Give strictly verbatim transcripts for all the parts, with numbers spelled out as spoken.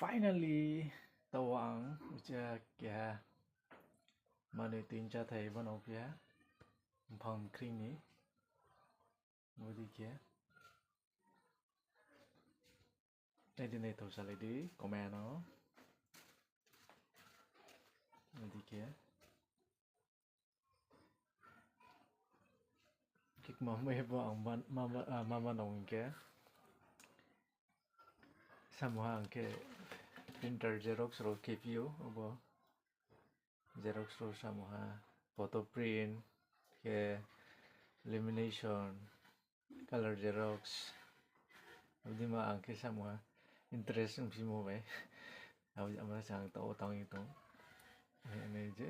Finally, taoh ang ucha keha manoi tuini cháthai bano phi ha, mphang kring ni, bodei khe. Nai di, naithao salai di, comment no. Bodei khe. Khe kma mai bo ang ma, ma, ma, ah, ma, ma nong hing khe. Samuha ang khe printer xerox rao khe phi ou, obo. Xerox rao samuha, photo print, khe lamination, color xerox. Abodei ma ang khe samuha interest ongphimo bai. Abo, abo sa ang taoh wo tang ye tong. Nai je.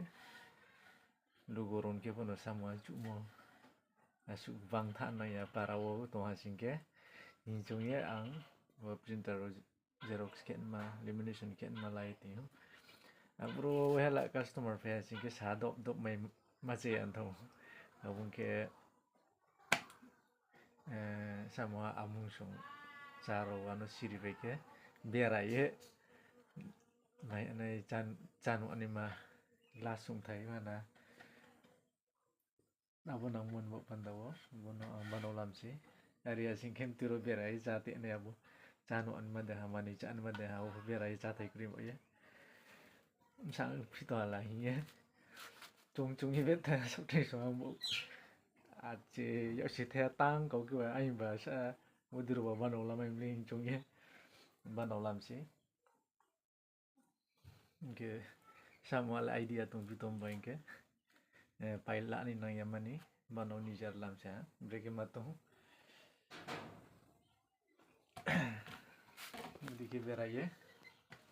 Lugo rao khe pho no samuha chuhmo. Asuh bang tha nai ya para wo tong ha sing khe. Hing chung ye ang bo printer rao xerox khe ma, lamination khe ma lai tong ou. Aboro wo hela customer phai ha sing khe sa dop dop mai ma che ya tong ou. Abo ong khe, eh, samuha amung song chá rao ano siri bai khe bera ye nai, nai chá, chá nuh naima la sungthai mana. Abo nangmo ni baoh panda wo, bo no ang bano lam se. Are ya sing khe mtui rao bera ye chá te nai abo. Chá nuh naima de ha, manoi chá naima de ha, o bera ye cháthai kroi ba ye. Bsa phito hala hing ye. Chung chung ye betha souhthai song ang bo. Ache, yag se the tang kau khe ba, aing ba sa, bodei rao ba bano lam ai mle hing chung ye. Bano lam se. Hing khe, samuha le idea tong phi tong ba hing khe, eh, pai la ni nang ya mani, bano nijar lam se ha, brekhe ma tong. Bodei khe bera ye,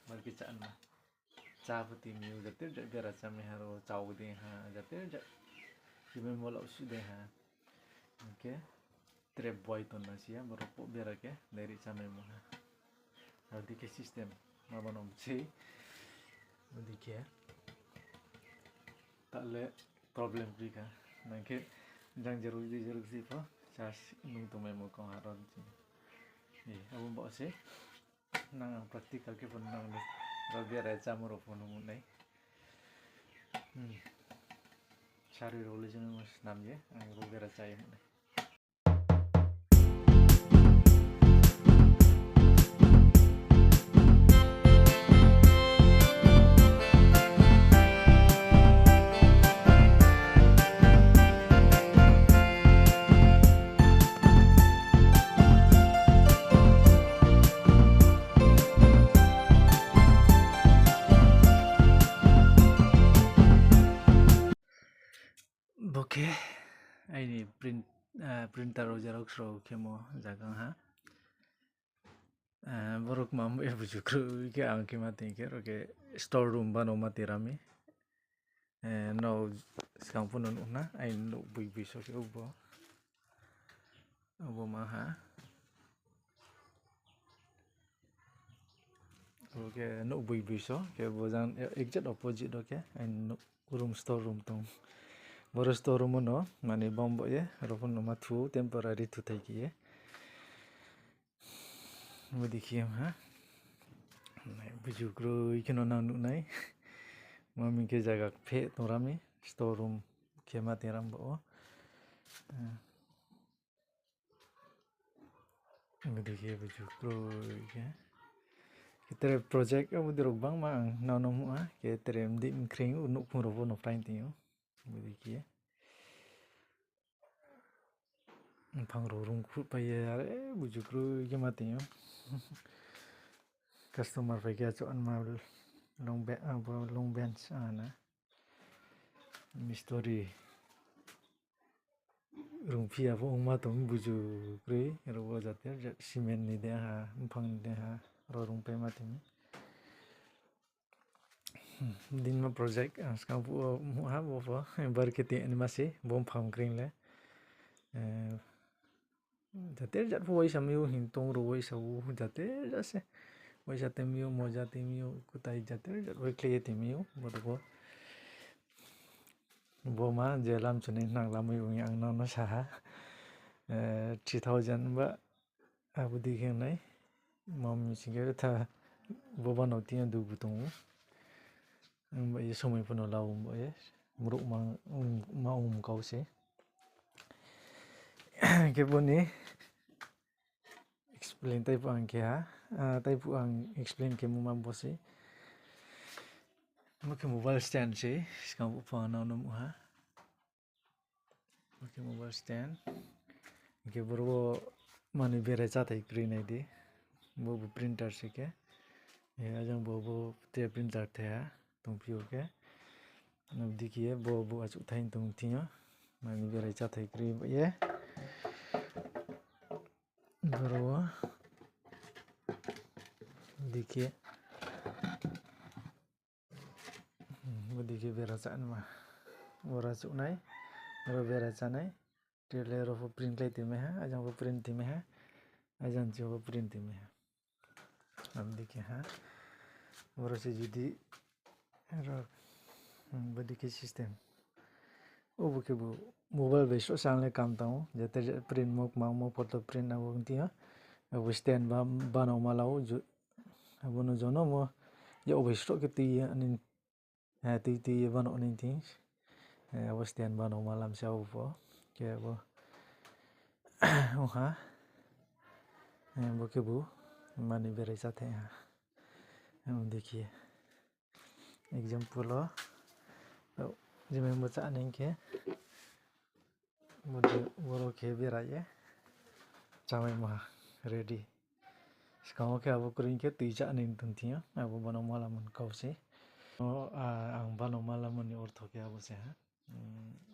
bodei khe chá na. Chá pho tini ou, jater jat bera chámai ha rao, chao dei ha, jater jat. Simi molo su dei ha. Hing khe, tre boi tong na si ya, boro pho bera khe, direct chámaimo ha. Abo dei khe system, ma bano mchei. Bodei khe. Taoh le problem kroi kha. Nang khe jang jeruk di jeruk si pho, chá nung tongmaimo kong ha rao di. E, abo bo se. Nang ang practical khe pho nang di. Rao bera chámo rao pho no nuh nai. Hmm. Sari rao le jeno snam ye, ang rao bera chá ye nuh nai. Bo khe aini print, ah, printer rao xerox rao khemo zaga ha. Ah, borok ma buju kroi khe ang khe ma tong khe, oro khe store room bano ma tong ra mi. Eh, no skang pho no nuh na, aini nouh bui bui so khe obo. Obo ma ha. Obo khe nouh bui bui so, khe bo jang exact opposite o khe aini nouh room, store room tong. Boro store room no, mane bom bo ye, oro pho no ma thu, temporary thuthai khe ye. Bodei khe ha. Nai, buju kroi khe no nang nuh nai. Mami khe zaga kphe tong ra mi, store room khe ma tong ra mi bo o. Bodei khe buju kroi khe. Khe tre project abo dei rao gbangma ang nang no nuh ha. Khe tre mdi mkhring o nouhkhong rao pho no phraing tong ou. Bodei khe. Mphang rao rung khruhpai ye, are buju kroi khe ma tong ou. Customer phai khe achouh anma long be-, abo long bench ana. Mistori rungphi ya pho ongma tong buju kroi, aro bo jater jat cement ni de ha, mphang ni de ha, aro rungpai ma tong. Dinma project ang skang phuh wo muha bo pho, bar khe tini ma se, bo mphang kring le. Jater jat pho uaisa mi ou, hing tong rao uaisa ou, jater jat se. Uaisa tong mi ou, moja tong mi ou, kutai jater jat uai khlai ye tong mi ou, bo rao pho. Bo ma je lam chunai nang lamai ong ye ang nang no sa ha. Three thousand ba abo dei khe nai. Mami sing khe tha Bo banao thing yo dugu tong ou. Ongba ye somoi pho no la ou ongba ye. Mruh ma, ma ong kau se. Khe bo ni explain taiphuh ang khe ha. Ah, taiphuh ang explain khe mungma bo se. Bo khe mobile stand se. Skang phuh pho ang nang no nuh ha. Bo khe mobile stand. Hing khe boro wo manoi berai cháthai kroi nai di. Bo bo printer se khe. E, ajang bo bo te printer thaiha tongphi ou khe. Abo dei khe bo bo achouhthai tong thing yo. Manoi berai cháthai kroi ba ye. Boro wo dei khe. Hmm, bo dei khe bera chánma. Boro achouh nai, oro bera chánai. Tile oro pho print khlai tongmai ha, ajang pho print tongmai ha, ajang chi pho print tongmai ha. Abo dei khe ha. Boro se judi oro, hmm, bo dei khe system. Obo khe bo mobile bai sroh sa le kam tang ou, jate print mo kma mo photo print abo thing yo. Abo stand ba, banao ma la ou, abo no jono mo, yag bai sroh khe tui ye, tui tui ye banao ni thing. Abo stand banao ma lam se abo pho. Khe abo, ong ha. Bo khe bo, manoi berai cháthai ha. Abo dei khe. Example wo, jemon bo chá nai khe, bo dei boro khe bera ye, chámaimo ha, ready. Skang wo khe abo kroi khe tui chá nai tong thing yo, abo banao ma lamo ni kau se. O, a, ang banao ma lamo ni ortho khe abo se ha.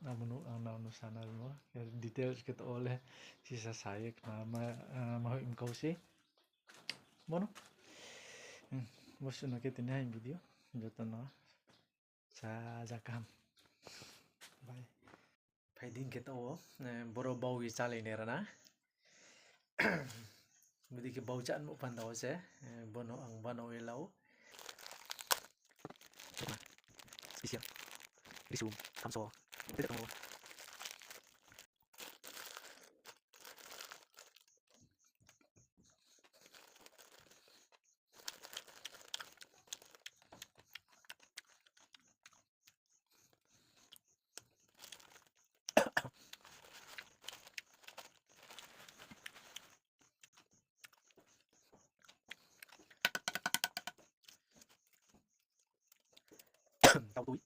Abo no ang nang no sana rimo, details khe to o le sisa sa ye khna ma, ma hoih kau se. Bono. Bo suh no khe tini hai video, joto no saja kaham. Bye. Phai di khe taoh wo, boro bau ye chálai nai rana. Bodei khe bau chá nuh panda wo se, bono ang banao ye la ou. Risu, thamso, tei tong ou. Tau tui.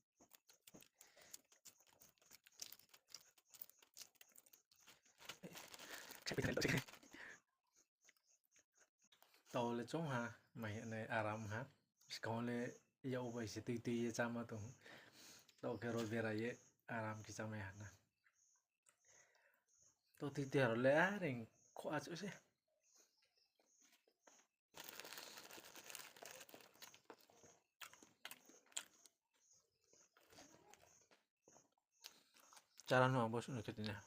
Tau le choung ha, mai nai aram ha. Skang le yak bai se tui tui ye cháma tong. Tau khe ro bera ye aram khe chámai ha na. Tau tui tui aro le are khoh achouh se. Chara no ang bo suh no khe tini ha.